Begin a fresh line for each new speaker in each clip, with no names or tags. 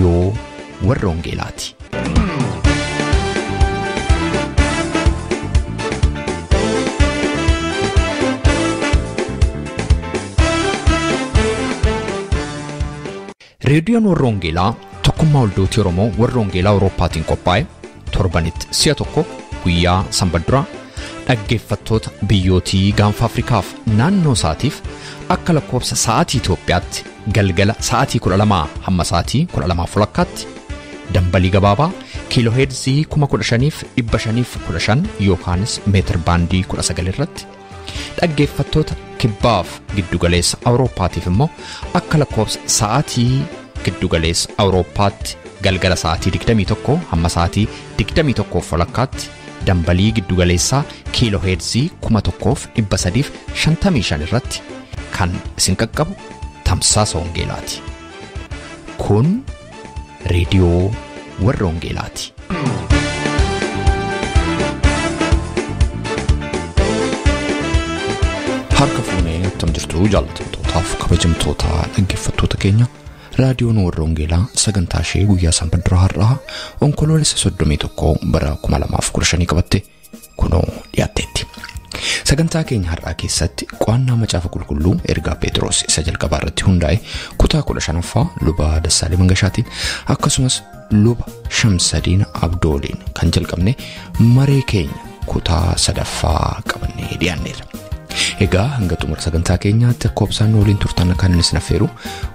Reediyoo Warra Wangeelaati. Reediyoon Warra Wangeelaa tokkummaa waldootii Oromoo Warra Wangeelaa Awurooppaatiin qophaa'e torbanitti si'a tokko guyyaa sanbata duraa dhaggeeffattoota biyyootii gaanfa Afrikaaf naannoo isaatiif akka lakkoofsa sa'aatii Itoophiyaatti galgala sa'aatii 12 hamma sa'aatii 12:30 dambalii gabaabaa kiilooheerzii 15,515 yookaanis meetir baandii 19 irratti dhaggeeffattoota kibbaaf giddugaleessa Awurooppaatiif immoo akka lakkoofsa sa'aatii giddugaleessa Awurooppaatti galgala sa'aatii 21 hamma sa'aatii 21:30 dambalii giddugaleessaa kiilooheerzii 1355 irratti kan isin qaqqabu tamsaasa wangeelaati. Kun reediyoo warra wangeelaati. Harka fuunee attam jirtu jaallatamtootaaf kabajamtoota dhaggeeffattoota keenya raadiyoon warra wangeelaa sagantaa ishee guyyaa sanbata duraa har'aa onkoloolessa 31 bara 2015 qabatte kunoo dhiyaatteetti. Sagantaa keenya har'aa keessatti qo'annaa macaafa qulqulluu ergaa Phexros isa jalqabaa irratti hundaa'e kutaa 15ffaa luba Dassaalee Mangashaatiin akkasumas luba Shamsadiin Abdooliin kan jalqabne maree keenya kutaa sadaffaa qabannee dhiyaanneerra. Egaa hanga xumura sagantaa keenyaatti akka obsaan waliin turtan kan inni isin affeeru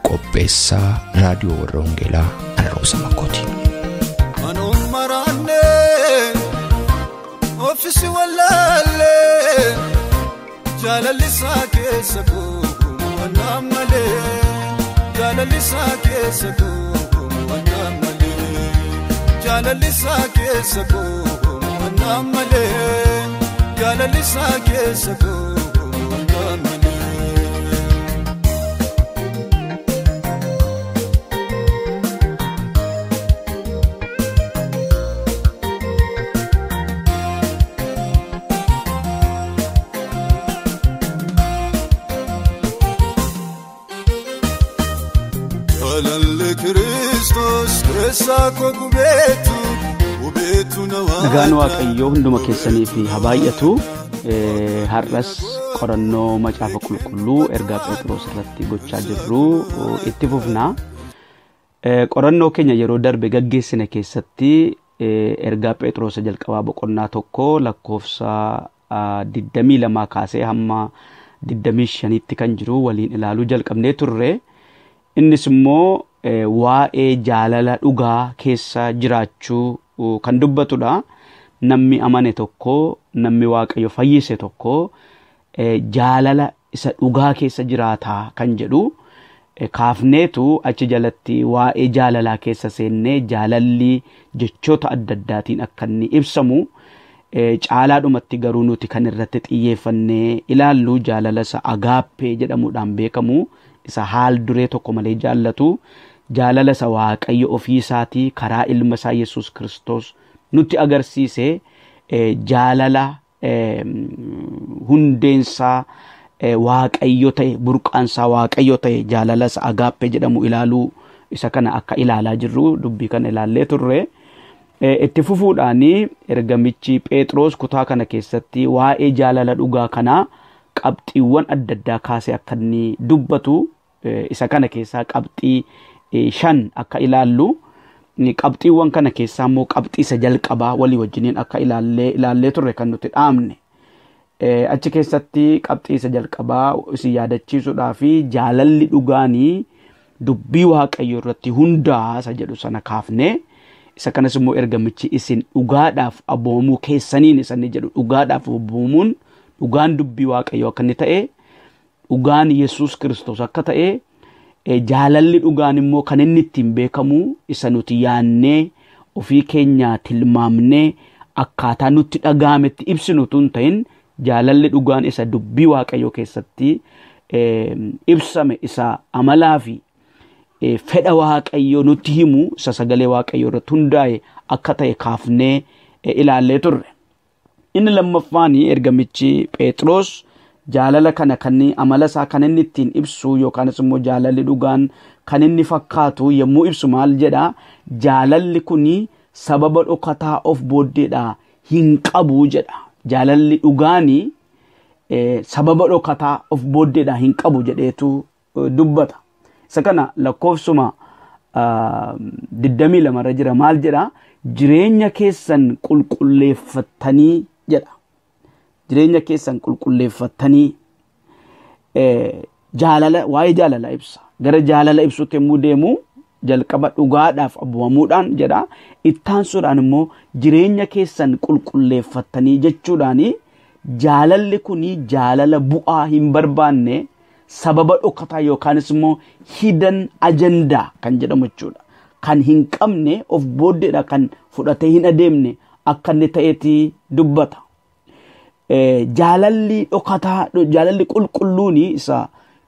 qopheessaa raadiyoo warra wangeelaa Ana Roobsa Makkooti.
Anuun maraannee ofiisi wallaallee jaalalli isaa keessa koo malee jaalalli isaa keessa koo malee jaalalli isaa keessa koo malee jaalalli isaa keessa koo.
Nagaan Waaqayyoo hunduma keessaniif haa baay'atu. Har'as qorannoo macaafa qulqulluu ergaa Phexros irratti gochaa jirru itti fufna. Qorannoo keenya yeroo darbe gaggeessine keessatti ergaa Phexros jalqabaa boqonnaa 1 lakkoofsa 22 kaasee hamma 25tti kan jiru waliin ilaaluu jalqabnee turre. Innis immoo waa'ee jaalala dhugaa keessa jiraachuu kan dubbatudha. Namni amane tokko, namni Waaqayyo fayyise tokko jaalala isa dhugaa keessa jiraataa kan jedhu kaafneetu achi jalatti waa'ee jaalalaa keessa seennee jaalalli jechoota adda addaatiin akka inni ibsamu caalaadhumatti garuu nuti kan irratti xiyyeeffannee ilaallu jaalala isa agaappee jedhamuudhaan beekamu isa haal duree tokko malee jaallatu jaalala isa Waaqayyo ofii isaatii karaa ilma isaa Yesuus Kiristoos nutti agarsiise jaalala hundeensaa Waaqayyo ta'e burqaansaa Waaqayyo ta'e jaalala isa agaappee jedhamu ilaaluu isa kana akka ilaalaa jirru dubbii kana ilaallee turre. Itti fufuudhaan ergamichi Phexros kutaa kana keessatti waa'ee jaalala dhugaa kanaa qabxiiwwan adda addaa kaasee akka inni dubbatu isa kana keessaa qabxii 5 akka ilaallu qabxiiwwan kana keessaa immoo qabxii isa jalqabaa walii wajjiniin akka ilaallee turre kan nuti dhaamne. Achi keessatti qabxii isa jalqabaa isin yaadachiisuudhaa fi jaalalli dhugaanii dubbii Waaqayyoo irratti hundaa isa jedhu sana kaafne isa kanas immoo ergamichi isin dhugaadhaaf abboomuu keessaniin isa inni jedhu dhugaadhaaf abboomuun dhugaan dubbii Waaqayyoo akka inni ta'e dhugaan Yesuus Kiristoos akka ta'e jaalalli dhugaan immoo kan inni ittiin beekamu isa nuti yaannee ofii keenyaa tilmaamnee akkaataa nutti dhaga'ametti ibsinu tun ta'in jaalalli dhugaan isa dubbii Waaqayyoo keessatti ibsame isa amalaa fi fedha Waaqayyoo nutti himu isa sagalee Waaqayyoo irratti hundaa'e akka ta'e kaafnee ilaallee turre. Inni lammaffaan ergamichi Phexros jaalala kana kan amala isaa kan inni ittiin ibsu yookaanis immoo jaalalli dhugaan kan inni fakkaatu yommuu ibsu maal jedha? Jaalalli kuni sababa dhokataa of booddeedha hin qabu jedha. Jaalalli dhugaanii sababa dhokataa of booddeedha hin qabu jedheetu dubbata. Isa kana lakkoofsuma 22 irra jira maal jedha? Jireenya keessan qulqulleeffattanii jedha. Jireenya keessan qulqulleeffattanii jaalala, waa'ee jaalala ibsa. Gara jaalala ibsuutti yommuu deemu jalqaba dhugaadhaaf abboomamuudhaan jedha. Ittaansuudhaan immoo jireenya keessan qulqulleeffattanii jechuudhaan jaalalli kun jaalala bu'aa hin barbaanne sababa dhokataa yookaanis immoo hidden agenda kan jedhamu jechuudha. Kan hin qabne of booddeedha kan fudhatee hin adeemne akka inni ta'eeti dubbata. Jaalalli dhokataa, jaalalli qulqulluun isa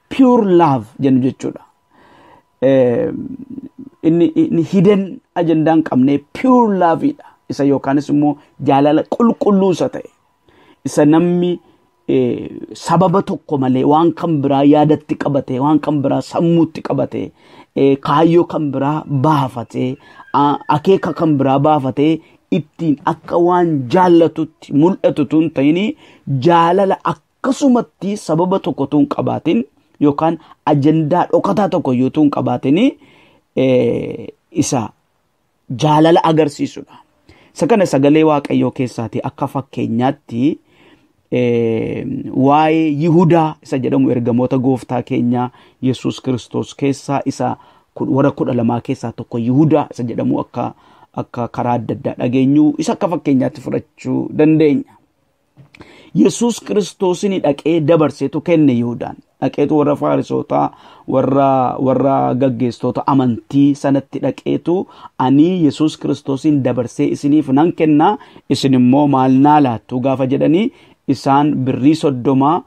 pure love jennu jechuudha. Inni hidden agenda hin qabne pure loveidha. Isa yookaanis immoo jaalala qulqulluu isa ta'e. Isa namni sababa tokko malee waan kan biraa yaadatti qabate, waan kan biraa sammuutti qabate, kaayyoo kan biraa baafatee, akeeka kan biraa baafatee ittiin akka waan jaallatutti mul'atu tun ta'in jaalala akkasumatti sababa tokko tun qabaatin yookaan ajandaa dhokataa tokko iyyuu tun qabaatin isa jaalala agarsiisudha. Isa kana sagalee Waaqayyoo keessaati akka fakkeenyaatti waa'ee Yihudaa isa jedhamu ergamoota gooftaa keenyaa Yesuus Kiristoos keessaa isa warra 12 keessaa tokko Yihudaa isa jedhamu akka karaa adda addaa dhageenyu isa akka fakkeenyaatti fudhachuu dandeenya. Yesuus Kiristoosin dhaqee dabarseetu kenne Yihudaan. Dhaqeetu warra Faarisootaa, warra gaggeessitoota amantii sanatti dhaqeetu ani Yesuus Kiristoosin dabarsee isiniif nan kenna, isin immoo maal naa laattu gaafa jedhanii isaan birrii 30,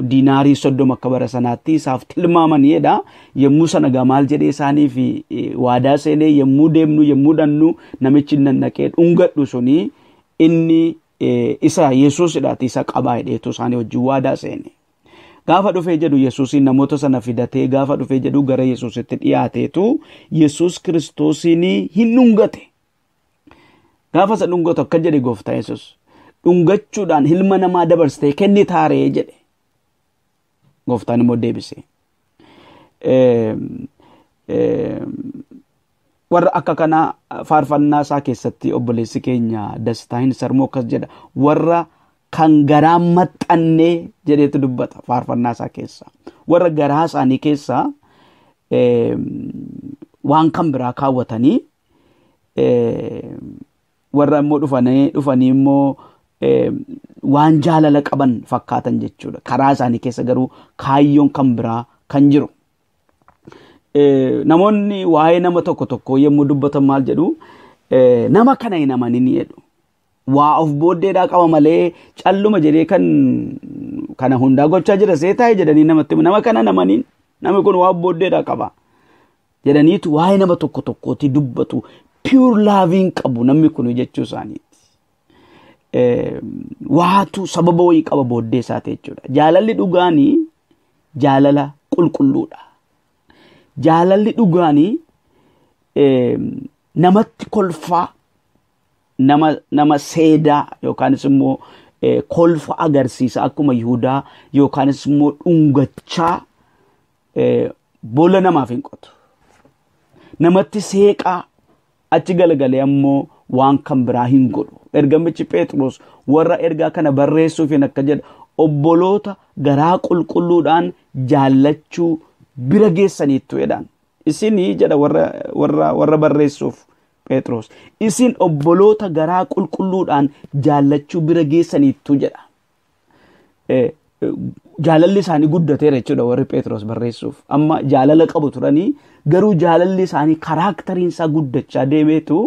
diinaarii 30 akka bara sanaatti isaaf tilmaamanidha. Yommuu sana gaa maal jedhee isaaniif waadaa seenee yommuu deemnu yommuu dhannu namichi nannaqee dhungadhu suni inni isa Yesuusidhaati isa qabaa jedheetu isaanii wajjin waadaa seene. Gaafa dhufee jedhu Yesuusiin namoota sana fidatee gaafa dhufee jedhu gara Yesuusitti dhiyaateetu Yesuus Kiristoosiin hin dhungate. Gaafa isa dhungatu akka jedhe gooftaa Yesuus dhungachuudhaan ilma namaa dabarsitee kenni taaree jedhe. Gooftaan immoo deebise. Warra akka kanaa faarfannaa isaa keessatti obboleessi keenya Dastaa Sarmoo akkas jedha. Warra kan garaa maxxannee jedheetu dubbata faarfannaa isaa keessa. Warra garaa isaanii keessa waan kan biraa kaawwatanii warra immoo dhufanii immoo waan jaalala qaban fakkaatan jechuudha. Karaa isaanii keessa garuu kaayyoon kan biraa kan jiru. Namoonni waa'ee nama tokko tokko yommuu dubbatan maal jedhu, nama kana hin amanin jedhu. Waa of booddeedhaa qaba malee calluma jedhee kan kana hundaa gochaa jira see taa'e jedhanii namatti nama kana hin amanin, namni kun waa of booddeedhaa qaba jedhaniitu waa'ee nama tokko tokkooti dubbatu. Pure love qabu namni kun jechuu isaaniiti. Waatu sababa wayii qaba booddee isaati jechuudha. Jaalalli dhugaanii jaalala qulqulluudha. Jaalalli dhugaanii namatti kolfaa, nama seedaa yookaanis immoo kolfa agarsiisa akkuma Yihudaa yookaanis immoo dhungachaa boolla namaaf hin qotu. Namatti seeqaa achi galagalee ammoo waan kan biraa hin godhu. Ergamichi Phexros warra ergaa kana barreessuuf akka jedha obboloota garaa qulqulluudhaan jaallachuu bira geessaniittu jedhaan. Isinii jedha warra barreessuuf Phexros. Isin obboloota garaa qulqulluudhaan jaallachuu bira geessaniittu jedha. Jaalalli isaanii guddateera jechuudha warri Phexros barreessuuf. Amma jaalala qabu turanii garuu jaalalli isaanii karaakteriin isaa guddachaa deemeetu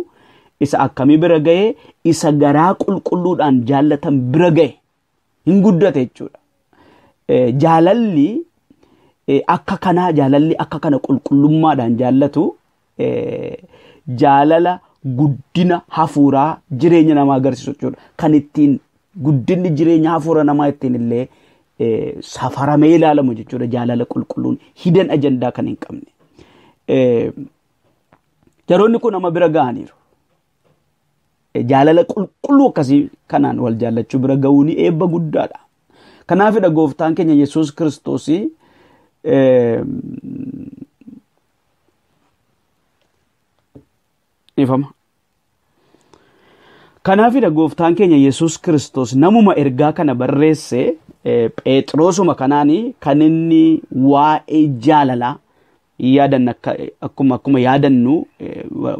isa akkamii bira ga'e, isa garaa qulqulluudhaan jaallatan bira ga'e hin guddate jechuudha. Jaalalli akka kanaa, jaalalli akka kana qulqullummaadhaan jaallatu jaalala guddina hafuuraa jireenya namaa agarsiisu jechuudha. Kan ittiin guddinni jireenya hafuura namaa ittiin illee safaramee ilaalamu jechuudha. Jaalala qulqulluun hidden ajandaa kan hin qabne. Jaroonni kun amma bira ga'aniiru. Jaalala qulqulluu akkasii kanaan wal jaallachuu bira ga'uun eebba guddaadha. Kanaafidha gooftaan keenya Yesuus Kiristoos ifama. Kanaafidha gooftaan keenya Yesuus Kiristoos namuma ergaa kana barreesse Phexrosuma kanaani kan inni waa'ee jaalalaa yaadanna akkuma yaadannu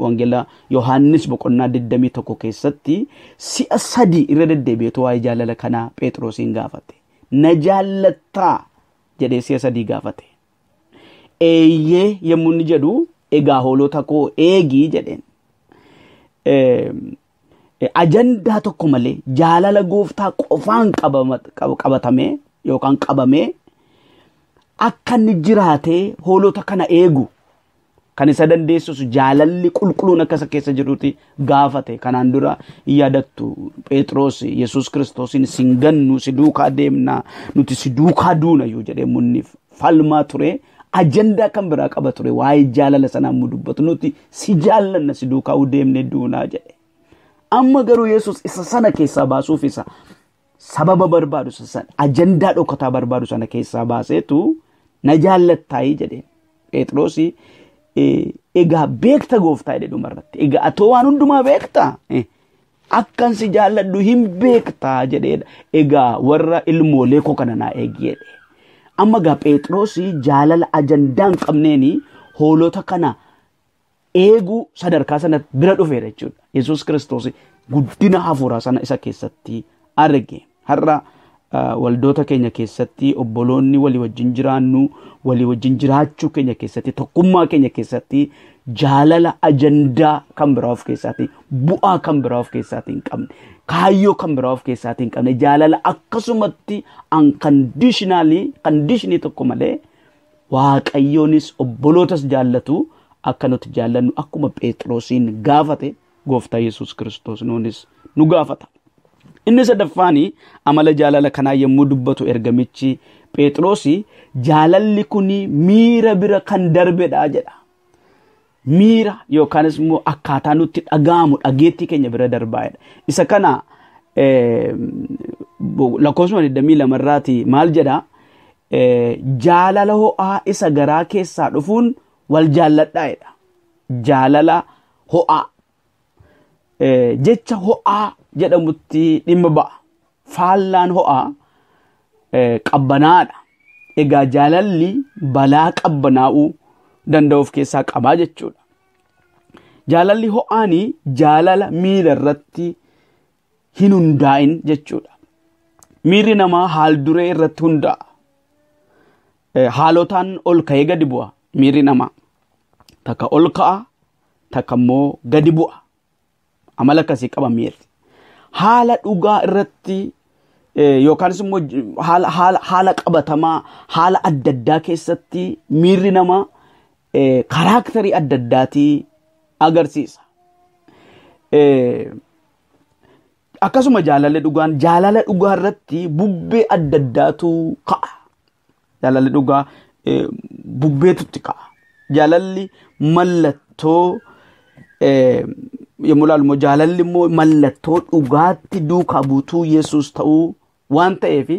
wangeela Yohaannis boqonnaa 21 keessatti si'a 3 irra deddeebi'eetu waa'ee jaalala kanaa Phexrosiin gaafate. Na jaallattaa jedhee si'a 3 gaafate. Eeyyee yommuu inni jedhu egaa hoolota koo eegii jedheen. Ajandaa tokko malee jaalala gooftaa qofaan qabatamee yookaan qabamee akka inni jiraatee hoolota kana eegu kan isa dandeessisu jaalalli qulqulluun akka isa keessa jiruuti gaafate. Kanaan dura yaadattu Phexros Yesuus Kiristoosiin sin gannu, si duukaa deemna, nuti si duukaa duuna iyyuu jedhee munni falmaa ture. Ajandaa kan biraa qaba ture waa'ee jaalala sanaa immoo dubbatu, nuti si jaallanna, si duukaa deemnee duunaa jedhe. Amma garuu Yesuus isa sana keessaa baasuuf isa sababa barbaadu sana, ajandaa dhokataa barbaadu sana keessaa baaseetu na jaallattaayii jedhe. Phexros egaa beekta gooftaa jedhe dhumarratti. Egaa atoo waan hundumaa beekta, akkan si jaalladhu hin beektaa jedheedha. Egaa warra ilmoolee koo kana naa eegi jedhe. Amma egaa Phexros jaalala ajandaa hin qabneeni hoolota kana eeguu sadarkaa sana bira dhufeera jechuudha. Yesuus Kiristoos guddina hafuuraa sana isa keessatti arge. Har'a waldoota keenya keessatti obboloonni walii wajjin jiraannu, walii wajjin jiraachuu keenya keessatti, tokkummaa keenya keessatti jaalala ajandaa kan biraa of keessaatiin, bu'aa kan biraa of keessaatiin hin qabne, kaayyoo kan biraa of keessaatiin hin qabne, jaalala akkasumatti unconditionally, conditionii tokko malee Waaqayyoonis obbolootas jaallatu akka nuti jaallannu akkuma Phexrosiin gaafate gooftaa Yesuus Kiristoos nuunis nu gaafata. Inni sadaffaani amala jaalala kanaa yommuu dubbatu ergamichi Phexros jaalalli kun miira bira kan darbedha jedha. Miira yookaanis immoo akkaataa nutti dhaga'amu dhageettii keenya bira darbaa jedha. Isa kana lakkoofsuma 22 irraati maal jedha? Jaalala ho'aa isa garaa keessaa dhufuun wal jaalladhaa jedha. Jaalala ho'aa. Jecha ho'aa jedhamutti dhimma ba'a. Faallaan ho'aa qabbanaadha. Egaa jaalalli balaa qabbanaa'uu danda'u of keessaa qabaa jechuudha. Jaalalli ho'aanii jaalala miira irratti hin hundaa'in jechuudha. Miirri namaa haal duree irratti hundaa'a. Haalotaan ol ka'ee gadi bu'a miirri namaa. Takka ol ka'a, takka immoo gadi bu'a. Amala akkasii qaba miirri. Haala dhugaa irratti yookaanis immoo haala qabatamaa, haala adda addaa keessatti miirri namaa karaakterii adda addaatii agarsiisa. Akkasuma jaalalli dhugaan jaalala dhugaa irratti bubbee adda addaatu ka'a. Jaalalli dhugaa bubbeetutti ka'a. Jaalalli mallattoo yommuu ilaalu immoo jaalalli immoo mallattoo dhugaatti duukaa buutuu Yesuus ta'uu waan ta'eef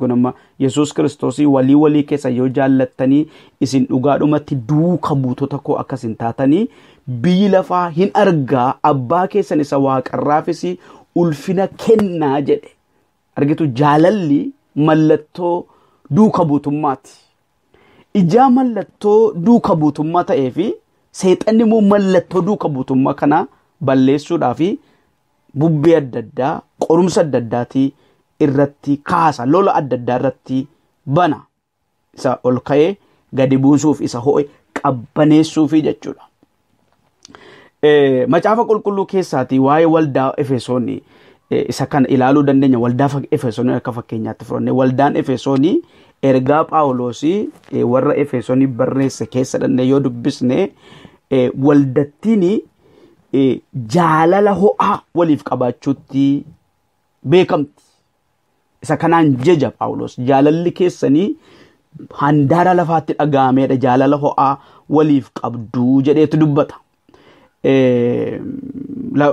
kun amma Yesuus Kiristoosii walii walii keessa yoo jaallattanii isin dhugaadhumatti duuka buutota koo akkas hin taatanii biyyi lafaa hin argaa abbaa keessan isa waaqarraafis ulfina kennaa jedhe. Argitu jaalalli mallattoo duuka buutummaati. Ijaa mallattoo duuka buutummaa ta'ee fi seexanni immoo mallattoo duuka buutummaa kana balleessuudhaaf bubbee adda addaa, qorumsa adda addaatii irratti kaasa, lola adda addaa irratti bana. Isa ol ka'ee gadi buusuuf, isa ho'e qabbaneessuufi jechuudha. Macaafa qulqulluu keessaatii waa'ee waldaa Efesoonii isa kana ilaaluu dandeenya. Waldaa Efesoonii akka fakkeenyaatti fudhannee waldaan Efesoonii ergaa Phaawulosii warra Efesoonii barreesse keessa dhannee yoo dubbisne waldattiin jaalala ho'aa waliif qabaachuutti beekamti. Isa kanaan jeja Phaawulos jaalalli keessanii handaara lafaatti dhaga'ameedha, jaalala ho'aa waliif qabduu jedheetu dubbata.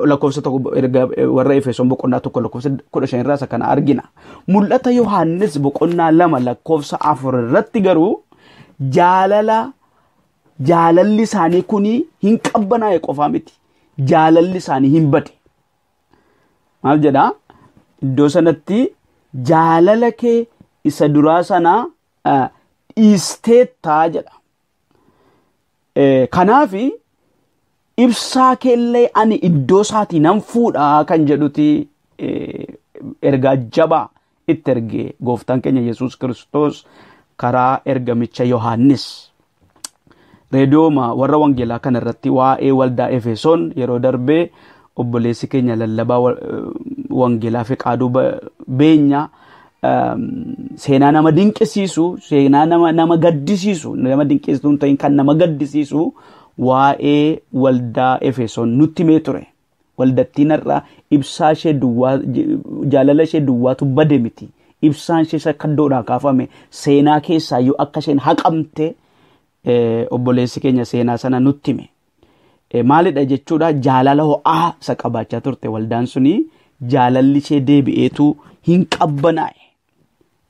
Lakkoofsa 1 erga warra Efesoon boqonnaa 1 lakkoofsa 15 irraa isa kana argina. Mul'ata Yohaannis boqonnaa 2 lakkoofsa 4 irratti garuu jaalalli isaanii kuni hin qabbanaa'e qofaa miti. Jaalalli isaanii hin bade. Maal jedhaa? Iddoo sanatti jaalala kee isa duraa sana dhiisteettaa jedha. Kanaafi ibsaa keellee ani iddoo isaatii nan fuudhaa kan jedhuti ergaa jabaa itti ergee gooftaan keenya Yesuus Kiristoos karaa ergamicha Yohaannis. Reediyooma warra wangeelaa kana irratti waa'ee waldaa Efesoon yeroo darbee obboleessi keenya lallabaa wangeelaa Fiqaaduu Beenyaa seenaa nama dinqisiisu, seenaa nama gaddisiisu, nama dinqisiisu hin ta'in kan nama gaddisiisu waa'ee waldaa Efesoon nutti himee ture. Waldattiin har'a ibsaa ishee duwwaa, jaalala ishee duwwaatu bade miti. Ibsaan ishee isa kaddoodhaa kaafame seenaa keessaa yoo akka isheen haqamte obboleessi keenya seenaa sana nutti hime. Maalidha jechuudha, jaalala ho'aa isa qabaachaa turte waldaan suni jaalalli ishee deebi'eetu hin qabbanaa'e.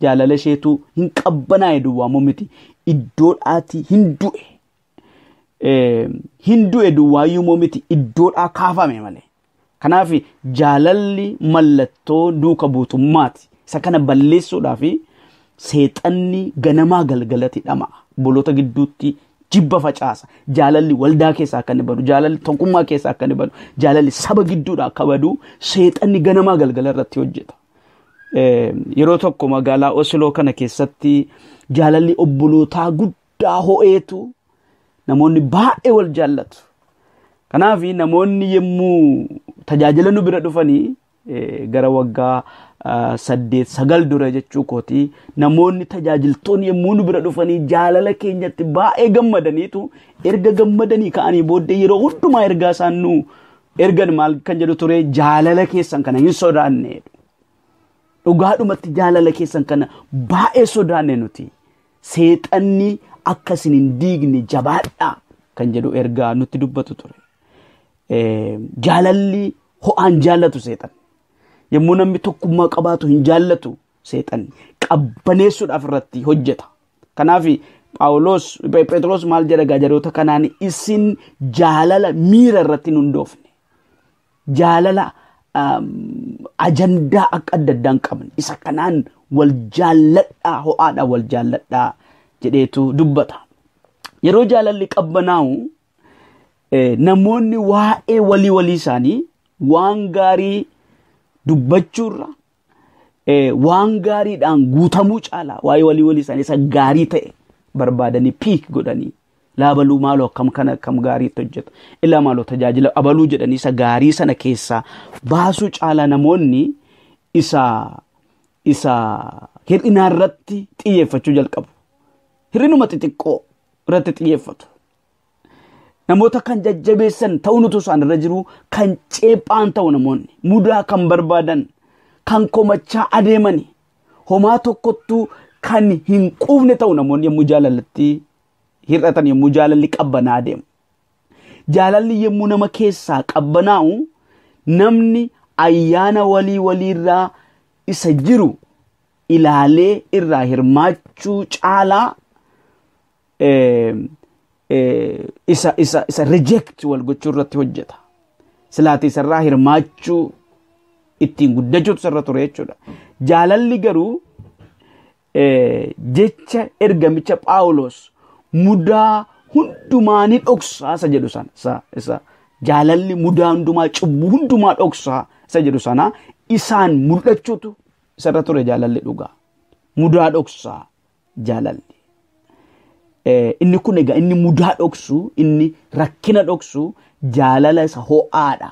Jaalala isheetu hin qabbanaa'e duwwaa moo miti, iddoodhaati hin du'e. Hin du'e duwwaayyuu moo miti, iddoodhaa kaafame malee. Kanaaf jaalalli mallattoo duuka buutummaati. Isa kana balleessuudhaaf seexanni ganamaa galgalatti dhama'a. Obboloota gidduutti jibba facaasa. Jaalalli waldaa keessaa akka inni badu, jaalalli tokkummaa keessaa akka inni badu, jaalalli saba gidduudhaa akka badu seexanni ganamaa galgala irratti hojjeta. Yeroo tokko magaalaa Osloo kana keessatti jaalalli obbolootaa guddaa ho'eetu namoonni baay'ee wal jaallatu. Kanaaf namoonni yommuu tajaajila nu bira dhufanii gara waggaa 8-9 dura jechuu kooti, namoonni tajaajiltoonni yommuu nu bira dhufanii jaalala keenyatti baay'ee gammadaniitu erga gammadanii ka'anii booddee yeroo hundumaa ergaa isaan nu ergan maal kan jedhu ture, jaalala keessan kana hin sodaanne. Dhugaadhumatti jaalala keessan kana baay'ee sodaanne nuti. Seexanni akka isin hin diigne jabaadhaa kan jedhu ergaa nutti dubbatu ture. Jaalalli ho'aan jaallatu seexanni. Yommuu namni tokkummaa qabaatu hin jaallatu seexanni. Qabbaneessuudhaaf irratti hojjeta. Kanaaf Pheexroos maal jedha gajaroota kanaan, isin jaalala miira irratti hin hundoofne. Jaalala ajandaa akka adda addaa hin qabne. Isa kanaan wal jaalladhaa, ho'aadhaa wal jaalladhaa jedheetu dubbata. Yeroo jaalalli qabbanaa'u namoonni waa'ee walii walii isaanii waan gaarii dubbachuurra waan gaariidhaan guutamuu caalaa waa'ee walii walii isaanii isa gaarii ta'e barbaadanii piik godhanii laabaluu maaloo akkam kana akkam gaariitti hojjeta, ilaa maaloo tajaajila abaluu jedhanii isa gaarii sana keessaa baasuu caalaa namoonni isa hir'inaa irratti xiyyeeffachuu jalqabu. Hir'inuma xixiqqoo irratti xiyyeeffatu. Namoota kan jajjabeessan ta'uu nutu isaan irra jiru, kan ceephaan ta'u namoonni mudaa kan barbaadan, kan komachaa adeemani, homaa tokkottuu kan hin quufne ta'u namoonni yommuu jaalalatti hir'atan, yommuu jaalalli qabbanaa adeemu. Jaalalli yommuu nama keessaa qabbanaa'u namni ayyaana walii waliirraa isa jiru ilaalee irraa hirmaachuu caalaa isa reject wal gochuu irratti hojjeta. Silaati isarraa hirmaachuu ittiin guddachuutu isarra ture jechuudha. Jaalalli garuu jecha ergamicha Phaawulos mudaa hundumaa ni dhoksaa isa jedhu sana, isa jaalalli mudaa hundumaa, cubbuu hundumaa dhoksaa isa jedhu sana isaan mul'achuutu isarra ture jaalalli dhugaa. Mudaa dhoksaa jaalalli. Inni kun egaa inni mudaa dhoksu, inni rakkina dhoksu jaalala isa ho'aadha,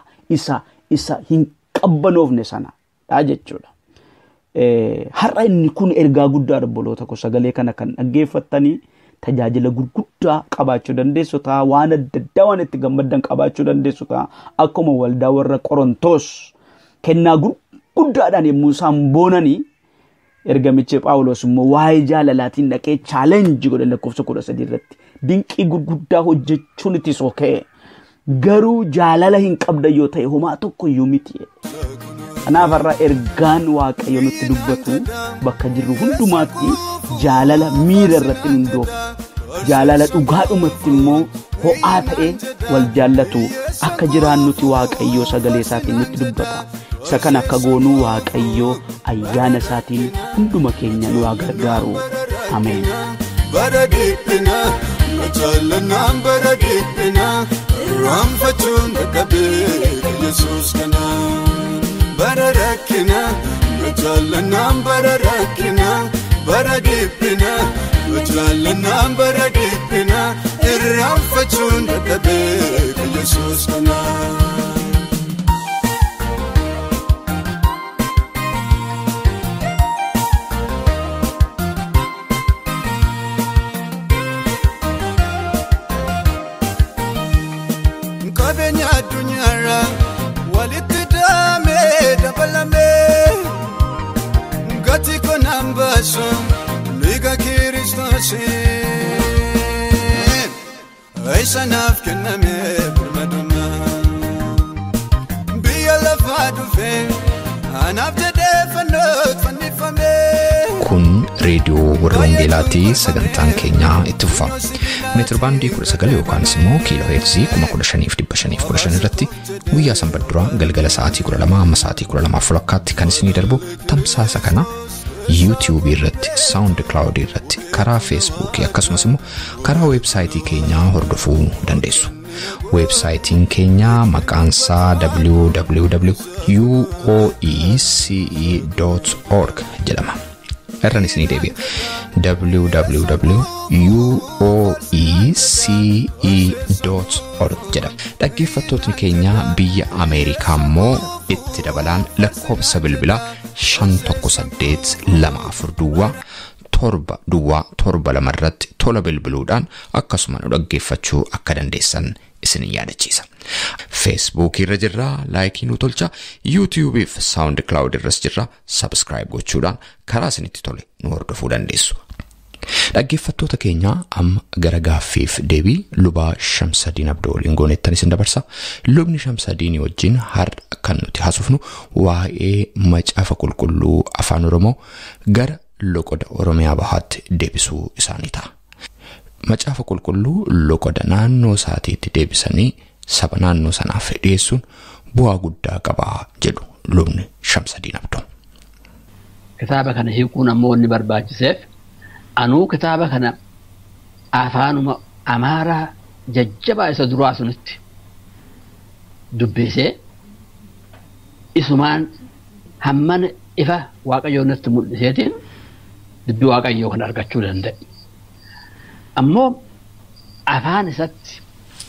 isa hin qabbanoofne sanadha jechuudha. Har'a inni kun ergaa guddaa obboloota koo sagalee kana kan dhaggeeffattanii tajaajila gurguddaa qabaachuu dandeessu ta'a, waan adda addaa waan itti gammaddan qabaachuu dandeessu ta'a. Akkuma waldaa warra Qorontos kennaa gurguddaadhaan yommuu isaan boonanii Ergamichi Phaawulos immoo waa'ee jaalalaatiin dhaqee chaalenjii godhe lakkoofsa 13 irratti. Dinqii gurguddaa hojjechuun itti sooka'e. Garuu jaalala hin qabda yoo ta'e homaa tokko iyyuu miti. Kanaaf har'a ergaan Waaqayyo nutti dubbatu bakka jirru hundumaatti jaalala miira irratti hundoofne, jaalala dhugaadhumatti immoo ho'aa ta'e wal jaallatu akka jiraannuti Waaqayyo sagalee isaatiin nutti dubbata. Isa kana akka goonuu Waaqayyo ayyaana isaatiin hunduma keenya nu haa gargaaru. Ameen.
Bara dhiphina, jaalannaan bara dhiphina, irraanfachuun dadhabee Yesuus kana. Bara rakkina, jaalannaan bara rakkina, bara dhiphina, jaalannaan bara dhiphina, irraanfachuun dadhabee Yesuus kana. Qabeenya addunyaarraa walitti daamee dabalamee gatii konaan baasu dhiiga Kiristoosiin isa naaf kenname birmaduma. Biyya lafaa dhufee anaaf jedhee fannootti fannifame.
Kun reediyoo warra Wangeelaatii sagantaan keenyaa itti fufa. Meetir baandii 19 yookaanis immoo kiiloo heerzii 15,515 irratti guyyaa sanbata duraa galgala sa'aatii 12 hamma sa'aatii 12:30 kan isinii darbu tamsaasa kana YouTube irratti, SoundCloud irratti, karaa Facebook akkasumas immoo karaa weebsaayitii keenyaa hordofuu dandeessu. Weebsaayitiin keenya maqaan isaa www.uoece.org jedhama. Irraan isinii deebi'a. www.uoece.org jedhama. Dhaggeeffattootni keenya biyya Ameerikaa immoo itti dabalaan lakkoofsa bilbilaa 518 24 duwwaa 7 duwwaa 7 2 irratti tola bilbiluudhaan akkasuma nu dhaggeeffachuu akka dandeessan isin yaadachiisa. Facebook irra jirra, laayikii nu tolcha, YouTube fi SoundCloud irras jirra, subscribe gochuudhaan karaa isinitti tole nu hordofuu dandeessu. Dhaggeeffattoota keenya amma gara gaaffiif deebii lubaa Shamsadiin Abdoo waliin goonettan isin dabarsa. Lubni Shamsadiin wajjin har'a kan nuti haasofnu waa'ee macaafa qulqulluu afaan Oromoo gara loqoda Oromiyaa bahaatti deebisuu isaanii ta'a. Macaafa qulqulluu loqoda naannoo isaatiitti deebisanii saba naannoo sanaaf dhiyeessuun bu'aa guddaa qabaa jedhu lubni Shamsadiin Abdoo.
Kitaaba kana hiikuun ammoo inni barbaachiseef anuu kitaaba kana afaanuma Amaaraa jajjabaa isa duraa sunitti dubbisee isumaan hammana ifa Waaqayyoo natti mul'iseetiin dubbii Waaqayyoo kana argachuu danda'e. Ammoo afaan isatti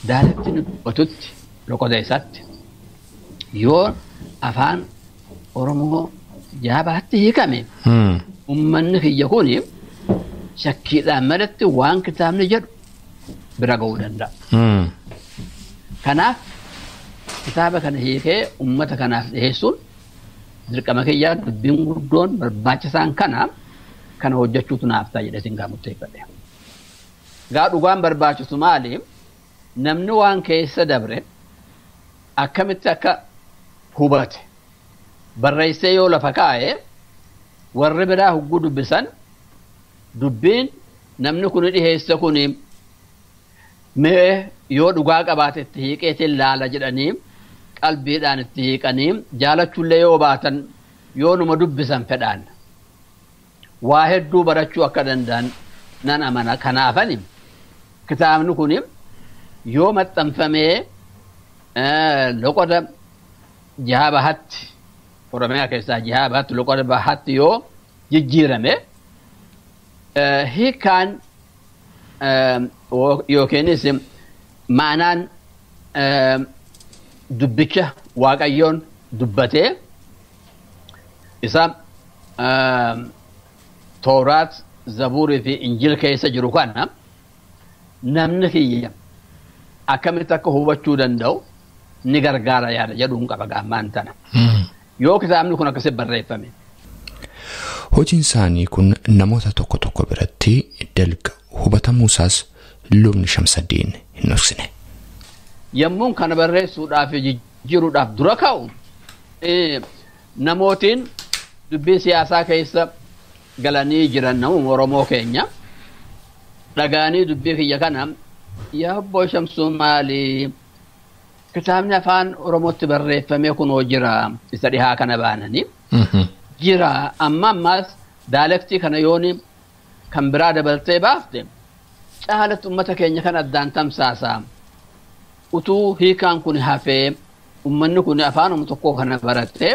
daalatti dubbatutti loqoda isatti yoo afaan Oromoo jaabaatti hiikame ummanni kiyya kun shakkiidhaan malatti waan kitaabni jedhu bira ga'uu danda'a. Kanaaf kitaaba kana hiikee ummata kanaaf dhiyeessuun dirqama kiyyaa dubbiin guddoon barbaachisaan kana hojjechuutu naaf ta'a jedhee siin murteeffadhe. Gaa dhugaan barbaachisu maali? Namni waan keessa dabre akkamitti akka hubate barreessee yoo lafa kaa'e warri biraa hogguu dubbisan dubbiin namni kun dhiheesse kun mee yoo dhugaa qabaate itti hiiqeetiin laala jedhanii qalbiidhaan itti hiiqanii jaalachuullee yoo baatan yoo numa dubbisan fedhaan waa hedduu barachuu akka danda'an nan amana. Kanaafani kitaabni kun yoo maxxanfamee loqoda jihaa bahatti Oromiyaa keessaa jihaa bahatti loqoda bahatti yoo jijjiirame hiikaan yookiinis maanaan dubbicha Waaqayyoon dubbatee isa Tooraat, Zabuurii fi Injil keessa jiru kana namni kiyya akkamitti akka hubachuu danda'u ni gargaara yaada jedhuun qaba gaammaan tana. Yoo kitaabni kun akkasitti barreeffame.
Hojiin isaanii kun namoota tokko tokko biratti dalga hubatamuusaas lubni Shamsaddiin hin dhoksine.
Yommuun kana barreessuudhaaf jijjiiruudhaaf dura ka'u namootiin dubbii siyaasaa keessa galanii jiran namuma Oromoo keenya dhagaanii dubbii kiyya kana yaa obbo Shamsuu maali kitaabni afaan Oromootti barreeffame kunoo jira isa dhihaa kana baananii jira amma ammaas daalektii kana yooni kan biraa dabaltee baafte caalatti ummata keenya kan addaan tamsaasaa utuu hiikaan kun hafee ummanni kun afaanuma tokko kana baratee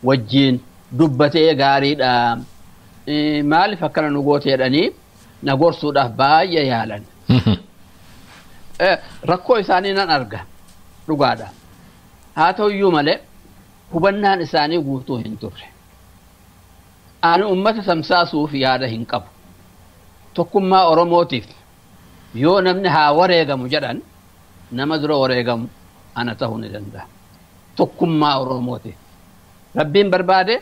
wajjiin dubbatee gaariidha. Maaliif akkana nu goote jedhanii na gorsuudhaaf baay'ee yaalan. Rakkoo isaanii nan arga dhugaadha. Haa ta'uyyuu malee hubannaan isaanii guutuu hin turre. Ani ummata tamsaasuuf yaada hin qabu. Tokkummaa Oromootiif yoo namni haa wareegamu jedhan nama dura wareegamu ana ta'uu ni danda'a. Tokkummaa Oromootiif. Rabbiin barbaade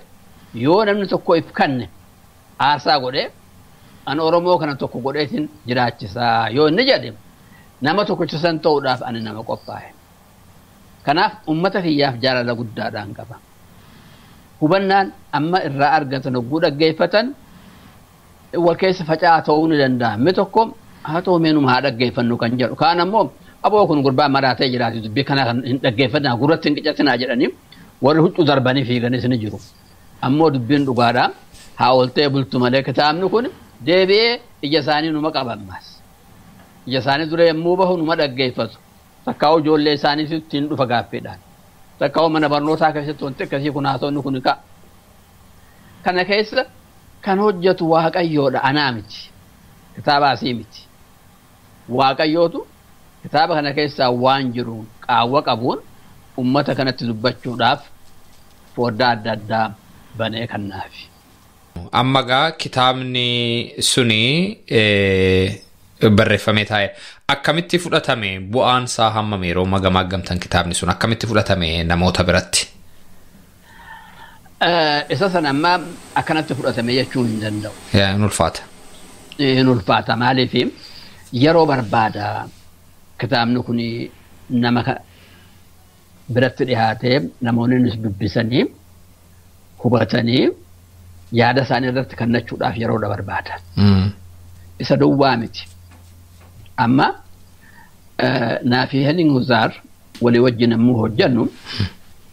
yoo namni tokko if kanne aarsaa godhee ani Oromoo kana tokko godheetiin jiraachisaa yoo inni jedhe nama tokkicha san ta'uudhaaf ani nama qophaa'e. Kanaaf ummata kiyyaaf jaalala guddaadhaan qaba. Hubannaan amma irraa argatan hogguu dhaggeeffatan wal keessa faca'aa ta'uu ni danda'a. Inni tokko haa ta'u meenuma haa dhaggeeffannu kan jedhu. Kaan ammoo aboo kun gurbaa maraatee jiraatu dubbii kana kan hin dhaggeeffatinaa gurratti hin qicatinaa jedhanii warri huccuu darbanii fiiganis ni jiru. Ammoo dubbiin dhugaadha. Haa ooltee bultu malee kitaabni kun deebi'ee ija isaanii numa qaba ammas. Ija isaanii dura yommuu bahu numa dhaggeeffatu. Takkaa'u ijoollee isaanii ittiin dhufa gaaffiidhaan. Takkaa'u mana barnootaa keessatti wanti akkasii kun haasawni kun ka'a. Kana keessa kan hojjetu Waaqayyoodha anaa miti. Kitaaba asii miti. Waaqayyootu kitaaba kana keessaa waan jiru qaawwa qabuun ummata kanatti dubbachuudhaaf foddaa adda addaa banee kannaafi.
Amma gaa kitaabni suni barreeffamee taa'e akkamitti fudhatame bu'aan isaa hammam yeroo gamaggamtan kitaabni sun akkamitti fudhatame namoota biratti?
Isa sana amma akkanatti fudhatame jechuun hin danda'u.
Hin ulfaata.
Hin ulfaata maaliif yeroo barbaada kitaabni kun nama biratti dhiyaatee namoonni dubbisanii hubatanii yaada isaanii irratti kennachuudhaaf yeroo barbaada. Isa duwwaa miti. Amma naafi Henning Huzaar walii wajjin yommuu hojjennu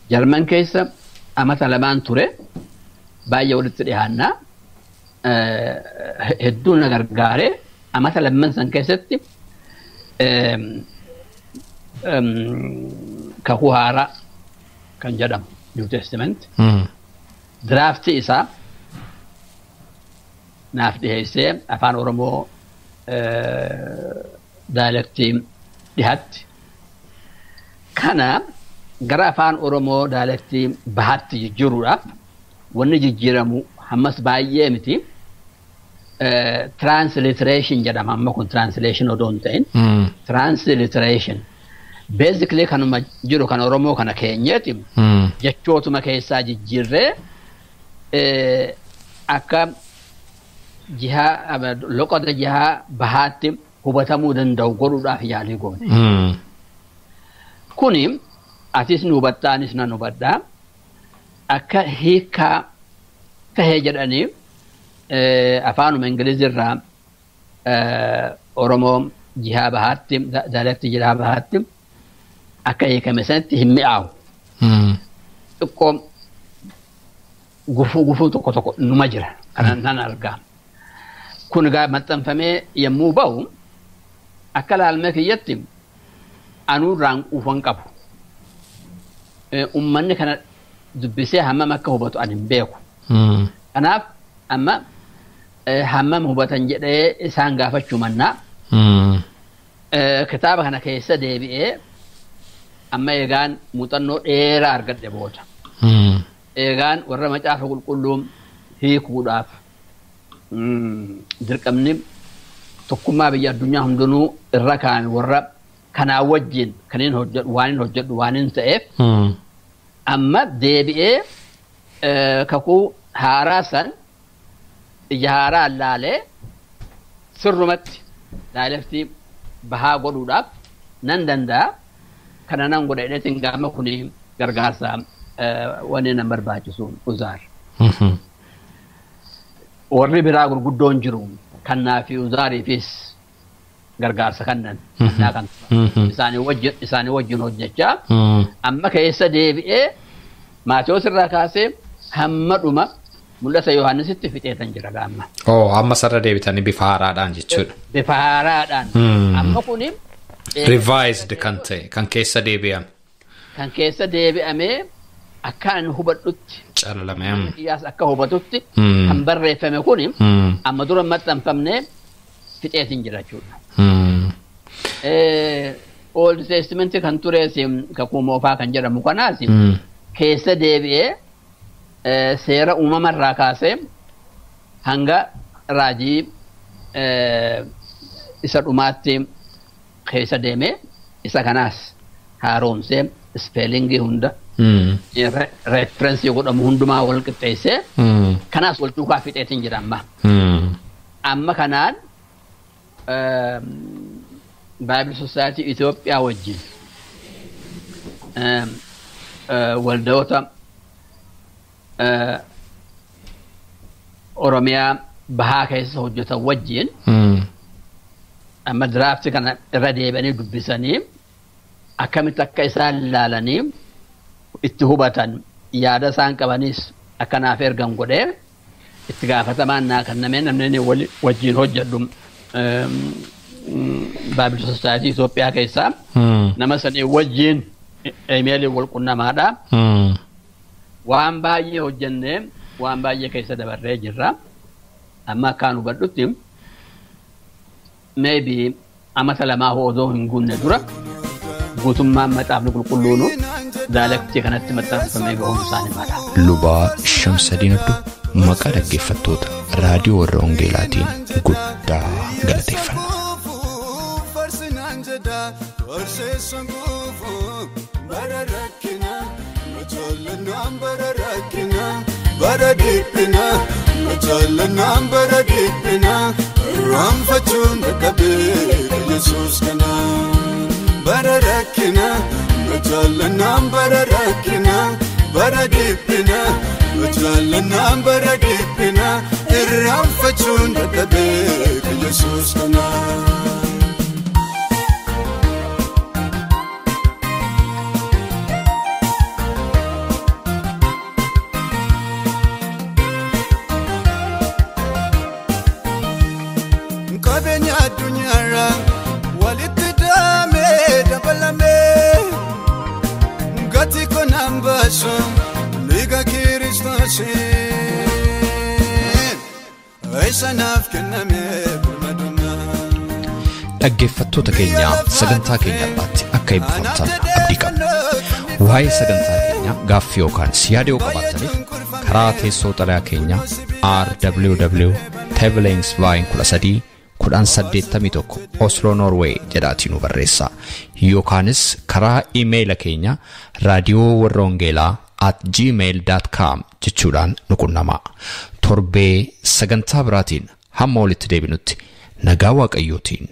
Jarman keessa amata lamaan ture baay'ee walitti dhiyaannaa hedduu na gargaaree amata lamman san keessatti kakuu haaraa kan jedhamu New Testament diraaftii isaa naaf dhiheessee afaan Oromoo daalektii dhihaatti. Kana gara afaan Oromoo daalektii bahaatti jijjiiruudhaaf wanni jijjiiramu hammas baay'ee miti. Transliteration jedhama amma kun translation odoo hin ta'in. Transliteration. Basically kanuma jiru kan Oromoo kana keenyeeti jechootuma keessaa jijjiirree akka jihaa loqoda jihaa bahaatti hubatamuu danda'u godhuudhaaf yaalii goone. Kuni atis ni hubattaa anis nan hubadhaa akka hiikaa tahee jedhanii afaanuma Ingilizirraa Oromoo jihaa bahaatti daalektii jihaa bahaatti akka hiikame sanatti hin mi'aawu. Xiqqoo gufuu tokko tokko numa jira kana nan argaa. Kun egaa maxxanfamee yommuu bahu akka laalmee kiyyatti anuurraan quufan qabu. Uummanni kana dubbisee hammam akka hubatu ani hin beeku. Kanaaf amma hammam hubatan jedhee isaan gaafachuu mannaa kitaaba kana keessa deebi'ee amma eegaan muuxannoo dheeraa argadhe booda. Eegaan warra macaafa qulqulluu hiikuudhaaf dirqamni tokkummaa biyya addunyaa hundinuu irra kaa'ame warra kanaa wajjin kanneen hojjedhu waan hin hojjedhu waan hin ta'eef amma deebi'ee kakuu haaraa san Ija haaraa laalee sirrumatti daayileektii bahaa godhuudhaaf nan danda'a. Kana nan godha jedheetiin gaama kuni gargaarsa wanni nan barbaachisu uzaar. Warri biraa gurguddoon jiru kannaa fi uzaariifis gargaarsa kannan kan isaanii wajjin hojjechaa amma keessa deebi'ee Maatiyuus irraa kaasee hamma dhuma mul'ata Yohaannisitti fixeetan jira gaamma.
Oo amma sarara deebitanii bifa haaraadhaan jechuudha.
Bifa haaraadhaan. Amma kuni.
Revised kan ta'e kan keessa deebi'ame.
Kan keessa deebi'amee akka ani hubadhutti.
Calalame.
Iyyaas akka hubatutti kan barreeffame kuni amma dura maxxanfamnee fixeetiin jira jechuudha. Old Testament kan tures kakuu moofaa kan jedhamu kanaas keessa deebi'ee seera uumamarraa kaasee hanga raajii isa dhumaatti keessa deemee isa kanaas haaromsee ispeelingii hunda referensii godhamu hundumaa wal qixxeessee kanaas wal duukaa fixeetiin jira amma. Amma kanaan Bible Society Itoophiyaa wajjin waldoota Oromiyaa bahaa keessa hojjetan wajjin amma diraafti kana irra deebi'anii dubbisanii akkamitti akka isaan ilaalanii itti hubatan yaada isaan qabanis akka naaf ergan godhee itti gaafatamaan naa kennamee namni wajjin hojjedhu Bible Society Itoophiyaa keessaa nama sanii wajjin imeelii wal qunnamaadha. Waan baay'ee hojjennee waan baay'ee keessa dabarree jirra. Amma akkaan hubadhutti maybe amata lamaa odoo hin guunne dura guutummaan macaafni qulqulluunu daalektii kanatti maxxanfamee gahuun isaanii mala.
Lubaa Shamsadiin Abduu maqaa dhaggeeffattoota raadiyoo warra Wangeelaatiin guddaa galateeffanna.
Bara dhiphina, jaallanaan bara dhiphina, irraanfachuun dadhabee Yesuus kana. Bara rakkina, jaallanaan bara rakkina, bara dhiphina, jaallanaan bara dhiphina, irraanfachuun dadhabee Yesuus kana. Qabeenya addunyaarraa walitti daamee dabalamee gatii konaan baasu dhiiga Kiristoosiin isa naaf kenname birmadummaa.
Dhaggeeffattoota keenya sagantaa keenya irratti akka eebbifamtan abdii qabna. Waa'ee sagantaa keenyaa gaaffii yookaan yaada yoo qabaattaniif karaa teessoo xalayaa keenyaa RWW Tevelingsveien 13 1081 Oslo Norway jedhaatii nu barreessaa. Yookaanis karaa iimeeyila keenya raadiyoo warra wangeelaa @gmail.com jechuudhaan nu qunnamaa. Torbee sagantaa biraatiin hamma walitti deebinutti nagaa Waaqayyootiin